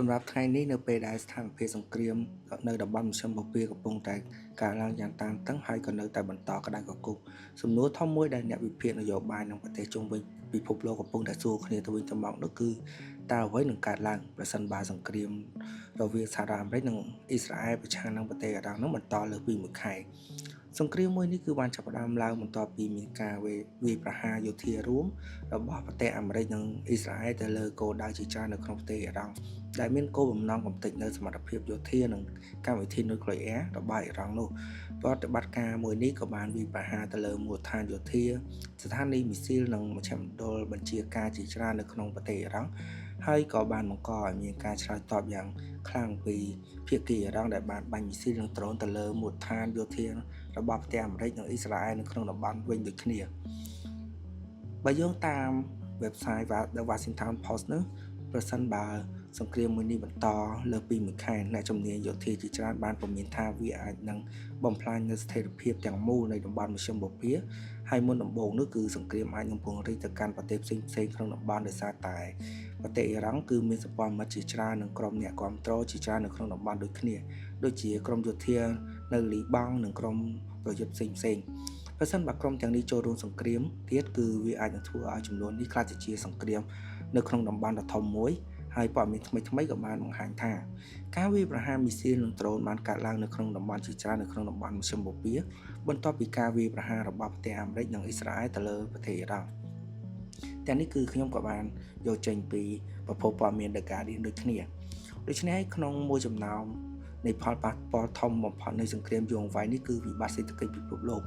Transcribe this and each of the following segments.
សម្រាប់ថ្ងៃនេះនៅពេលដែលស្ថានភាពសង្គ្រាមនៅតំបន់មជ្ឈិមបូព៌ាកំពុងតែកើនឡើងយ៉ាងតានតឹងហើយក៏នៅតែបន្តក្តៅគគុកសំណួរធំមួយដែលអ្នកវិភាគនយោបាយនិងប្រទេសជុំវិញពិភពលោកកំពុងតែសួរគ្នាទៅវិញទៅមកនោះគឺតើអ្វីនឹងកើតឡើងប្រសិនបើសង្គ្រាមរវាងសហរដ្ឋអាមេរិកនិងអ៊ីស្រាអែលប្រឆាំងនឹងប្រទេសអ៊ីរ៉ង់នឹងបន្តលើសពីមួយខែសង្គ្រាមមួយនេះគឺបានចាប់ផ្ដើមឡើងបន្ទាប់ពីមានការវាយប្រហារយោធារួមរបស់ប្រទេសអាមេរិកនិងអ៊ីស្រាអែលទៅលើគោលដៅជាច្រើននៅក្នុងប្រទេសអ៊ីរ៉ង់ដែលមានគោលបំណងកម្ទេចនៅសមត្ថភាពយោធានិងកម្មវិធីនុយក្លេអ៊ែររបស់អ៊ីរ៉ង់នោះប្រតិបត្តិការមួយនេះក៏បានវាយប្រហារទៅលើមូលដ្ឋានយោធាស្ថានីយ៍មីស៊ីលនិងមជ្ឈមណ្ឌលបញ្ជាការជាច្រើននៅក្នុងប្រទេសអ៊ីរ៉ង់ហើយក៏បានបង្កឲ្យមានការឆ្លើយតបយ៉ាងខ្លាំងពីភាគីអ៊ីរ៉ង់ដែលបានបាញ់មីស៊ីលនិងដ្រូនទៅលើមូលដ្ឋានយោធារបស់ប្រទេសអាមេរិកនិងអ៊ីស្រាអែលនៅក្នុងតំបន់វិញដូចគ្នាបើយោងតាម website The Washington Post នោះប្រសិនបើសង្គ្រាមមួយនេះបន្តលើសពីមួយខែអ្នកជំនាញយោធាជាច្រើនបានព្រមានថាវាអាចនឹងបំផ្លាញនូវស្ថិរភាពទាំងមូលនៃតំបន់មជ្ឈិមបូព៌ាហើយមុនដំបូងនោះគឺសង្គ្រាមអាចនឹងពង្រីកទៅកាន់ប្រទេសផ្សេងៗក្នុងតំបន់ដោយសារតែប្រទេសអ៊ីរ៉ង់គឺមានសម្ព័ន្ធមិត្តជាច្រើននិងក្រុមអ្នកគាំទ្រជាច្រើននៅក្នុងតំបន់ដូចគ្នាដូចជាក្រុមយោធានៅលីបង់និងក្រុមប្រយុទ្ធផ្សេងៗប្រសិនបើក្រុមទាំងនេះចូលរួមសង្គ្រាមទៀតគឺវាអាចនឹងធ្វើឲ្យចំនួននេះក្លាយទៅជាសង្គ្រាមនៅក្នុងតំបន់ដ៏ធំមួយហើយព័ត៌មានថ្មីៗក៏បានបង្ហាញថាការវាយប្រហារមីស៊ីលនិងដ្រូនបានកើតឡើងនៅក្នុងតំបន់ជាច្រើននៅក្នុងតំបន់មជ្ឈិមបូព៌ាបន្ទាប់ពីការវាយប្រហាររបស់ប្រទេសអាមេរិកនិងអ៊ីស្រាអែលទៅលើប្រទេសអ៊ីរ៉ង់ទាំងនេះគឺខ្ញុំក៏បានយកចេញពីប្រភពព័ត៌មាន The Guardian ដូចគ្នាដូច្នេះក្នុងមួយចំណោមនៃផលប៉ះពាល់ធំបំផុតនៃសង្គ្រាមយូរអង្វែងនេះគឺវិបត្តិសេដ្ឋកិច្ចពិភពលោក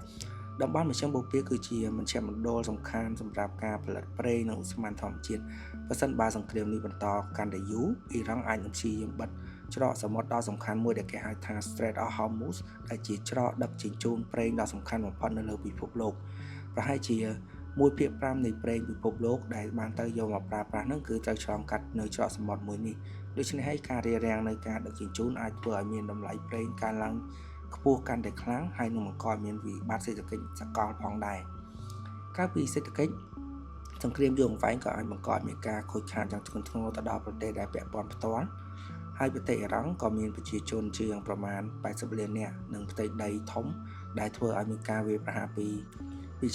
តំបន់មជ្ឈិមបូព៌ាគឺជាមជ្ឈមណ្ឌលសំខាន់សម្រាប់ការផលិតប្រេងនិងឧស្ម័នធម្មជាតិប្រសិនបើសង្គ្រាមនេះបន្តកាន់តែយូរអ៊ីរ៉ង់អាចនឹងព្យាយាមបិទច្រកសមុទ្រដ៏សំខាន់មួយដែលគេហៅថា Strait of Hormuz ដែលជាច្រកដឹកជញ្ជូនប្រេងដ៏សំខាន់បំផុតនៅលើពិភពលោកប្រហែលជា1/5នៃប្រេងពិភពលោកដែលបានទៅយកមកប្រើប្រាស់នឹងគឺត្រូវឆ្លងកាត់នៅច្រកសមុទ្រមួយនេះដូច្នេះហើយការរារាំងនៅការដឹកជញ្ជូនអាចធ្វើឲ្យមានតម្លៃប្រេងកើនឡើងខ្ពស់កាន់តែខ្លាំងហើយនឹងបង្កឲ្យមានវិបត្តិសេដ្ឋកិច្ចសកលផងដែរក្រៅពីសេដ្ឋកិច្ចសង្គ្រាមយូរអង្វែងក៏អាចបង្កឲ្យមានការខូចខាតយ៉ាងធ្ងន់ធ្ងរទៅដល់ប្រទេសដែលពាក់ព័ន្ធផ្ទាល់ហើយប្រទេសអ៊ីរ៉ង់ក៏មានប្រជាជនជាងប្រមាណ80លាននាក់និងផ្ទៃដីធំដែលធ្វើឲ្យមានការវាយប្រហារពី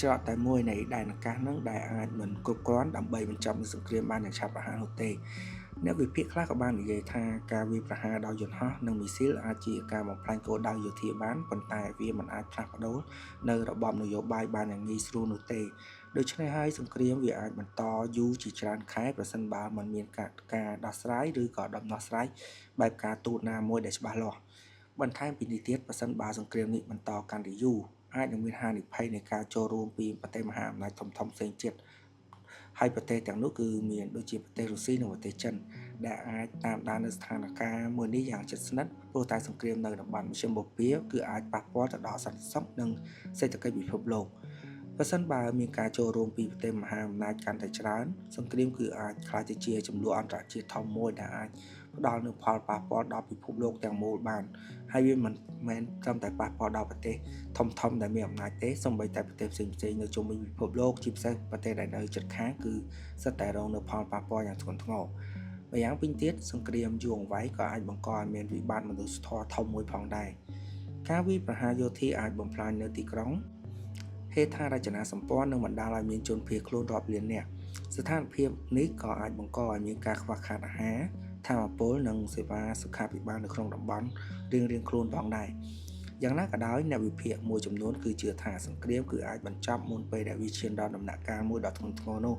ច្រកតែមួយនៃដែនអាកាសនឹងដែលអាចមិនគ្រប់គ្រាន់ដើម្បីបញ្ចប់នូវសង្គ្រាមបានយ៉ាងឆាប់រហ័សនោះទេអ្នកវិភាគខ្លះក៏បាននិយាយថាការវាយប្រហារដោយយន្តហោះនិងមីស៊ីលអាចជាការបំផ្លាញគោលដៅយោធាបានប៉ុន្តែវាមិនអាចផ្លាស់ប្ដូរនៅរបបនយោបាយបានយ៉ាងងាយស្រួលនោះទេដូច្នេះហើយសង្គ្រាមវាអាចបន្តយូរជាច្រើនខែប្រសិនបើមិនមានការដោះស្រាយឬក៏ដំណោះស្រាយបែបការទូតណាមួយដែលច្បាស់លាស់បន្ថែមពីនេះទៀតប្រសិនបើសង្គ្រាមនេះបន្តកាន់តែយូរអាចនឹងមានហានិភ័យនៃការចូលរួមពីប្រទេសមហាអំណាចធំៗផ្សេងទៀតហើយប្រទេសទាំងនោះគឺមានដូចជាប្រទេសរុស្ស៊ីនិងប្រទេសចិនដែលអាចតាមដាននៅស្ថានភាពមួយនេះយ៉ាងជិតស្និទ្ធព្រោះតែសង្គ្រាមនៅតំបន់មជ្ឈិមបូព៌ាគឺអាចប៉ះពាល់ទៅដល់សន្តិសុខនិងសេដ្ឋកិច្ចពិភពលោកប្រសិនបើមានការចូលរួមពីប្រទេសមហាអំណាចកាន់តែច្រើនសង្គ្រាមគឺអាចក្លាយទៅជាចំនួនអន្តរជាតិធំមួយដែលអាចផ្ដល់នូវផលប៉ះពាល់ដល់ពិភពលោកទាំងមូលបានហើយវាមិនមែនត្រឹមតែប៉ះពាល់ដល់ប្រទេសធំៗដែលមានអំណាចទេសូម្បីតែប្រទេសផ្សេងៗនៅជុំវិញពិភពលោកជាពិសេសប្រទេសដែលនៅជិតខាងគឺសុទ្ធតែរងនូវផលប៉ះពាល់យ៉ាងធ្ងន់ធ្ងរម្យ៉ាងវិញទៀតសង្គ្រាមយូរអង្វែងក៏អាចបង្កឲ្យមានវិបត្តិមនុស្សធម៌ធំមួយផងដែរការវាយប្រហារយោធាអាចបំផ្លាញនៅទីក្រុងហេដ្ឋារចនាសម្ព័ន្ធនិងបណ្ដាលឲ្យមានជនភៀសខ្លួនរាប់លាននាក់ស្ថានភាពនេះក៏អាចបង្កឲ្យមានការខ្វះខាតអាហារធម៌ពលនិងសេវាសុខាភិបាលនៅក្នុងតំបន់រៀងៗខ្លួនផងដែរយ៉ាងណាក៏ដោយអ្នកវិភាគមួយចំនួនគឺជឿថាសង្គ្រាមគឺអាចបញ្ចប់មុនពេលដែលវាឈានដល់ដំណាក់កាលមួយដ៏ធ្ងន់ធ្ងរនោះ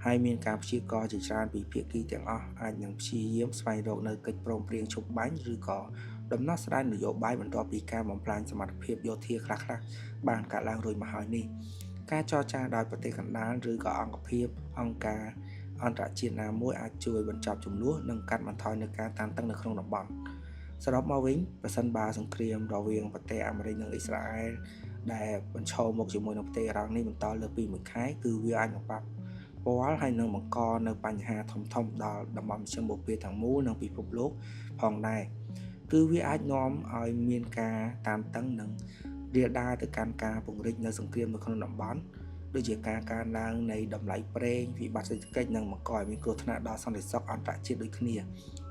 ហើយមានការព្យាករណ៍ជាច្រើនពីភាគីទាំងអស់អាចនឹងព្យាយាមស្វែងរកនៅកិច្ចព្រមព្រៀងឈប់បាញ់ឬក៏ដំណោះស្រាយនយោបាយបន្ទាប់ពីការបំផ្លាញសមត្ថភាពយោធាខ្លះៗបានកើតឡើងរួចមកហើយនេះការចរចាដោយប្រទេសកណ្ដាលឬក៏អង្គភាពអង្គការអន្តរជាតិណាមួយអាចជួយបញ្ចប់ចំនួននិងកាត់បន្ថយនូវការតានតឹងនៅក្នុងតំបន់សរុបមកវិញប្រសិនបើសង្គ្រាមរវាងប្រទេសអាមេរិកនិងអ៊ីស្រាអែលដែលបញ្ឈរមកជាមួយនឹងប្រទេសអ៊ីរ៉ង់នេះបន្តលើសពីមួយខែគឺវាអាចនឹងប៉ះពាល់ហើយនឹងបង្កនៅបញ្ហាធំៗដល់តំបន់មជ្ឈិមបូព៌ាទាំងមូលនិងពិភពលោកផងដែរគឺវាអាចនាំឲ្យមានការតានតឹងនិងរាលដាលទៅកាន់ការពង្រីកនៅសង្គ្រាមនៅក្នុងតំបន់ ដូចជាការកើនឡើងនៃតម្លៃប្រេងវិបត្តិសេដ្ឋកិច្ចនិងបង្កឲ្យមានគ្រោះថ្នាក់ដល់សន្តិសុខអន្តរជាតិដូចគ្នា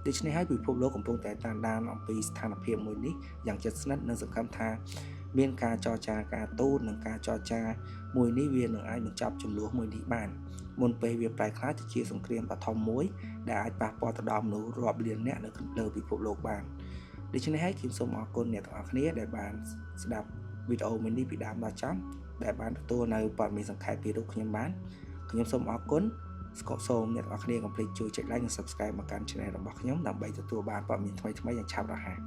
ដូច្នេះហើយពិភពលោកកំពុងតែតាមដានអំពីស្ថានភាពមួយនេះយ៉ាងជិតស្និទ្ធនិងសង្ឃឹមថាមានការចរចាការទូតនិងការចរចាមួយនេះវានឹងអាចបញ្ចប់ជម្លោះមួយនេះបានមុនពេលវាប្រែក្លាយទៅជាសង្គ្រាមដ៏ធំមួយដែលអាចប៉ះពាល់ទៅដល់មនុស្សរាប់លានអ្នកនៅលើពិភពលោកបានដូច្នេះហើយខ្ញុំសូមអរគុណអ្នកទាំងអស់គ្នាដែលបានស្ដាប់វីដេអូមួយនេះពីដើមដល់ចប់ដែលបានទទួលនៅព័ត៌មានសង្ខេបពីរូបខ្ញុំបានខ្ញុំសូមអរគុណស្គមសូមអ្នកទាំងអស់គ្នាកុំភ្លេចជួយចុច like និង subscribe មកកាន់ channel របស់ខ្ញុំដើម្បីទទួលបានព័ត៌មានថ្មីៗយ៉ាងឆាប់រហ័ស។